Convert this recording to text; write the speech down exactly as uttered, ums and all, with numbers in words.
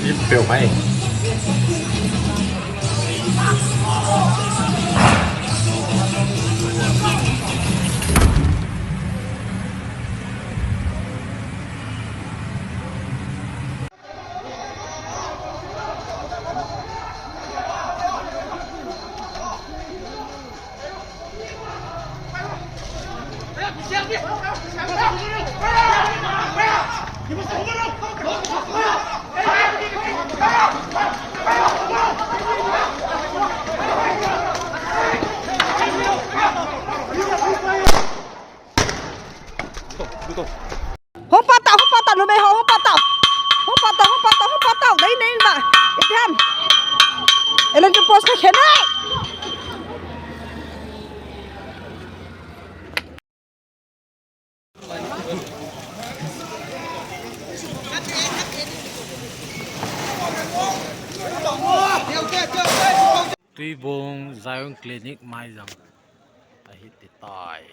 Ipeu mai. Hung pat tau, hung pat tau, numei ho, hung pat tau. Hung pat tau, hung pat tau, hung pat tau. Dei nei ba. Ipi ham. Electric post ka khen ai. Tuibong Zion Clinic mai jong ahi ti tai.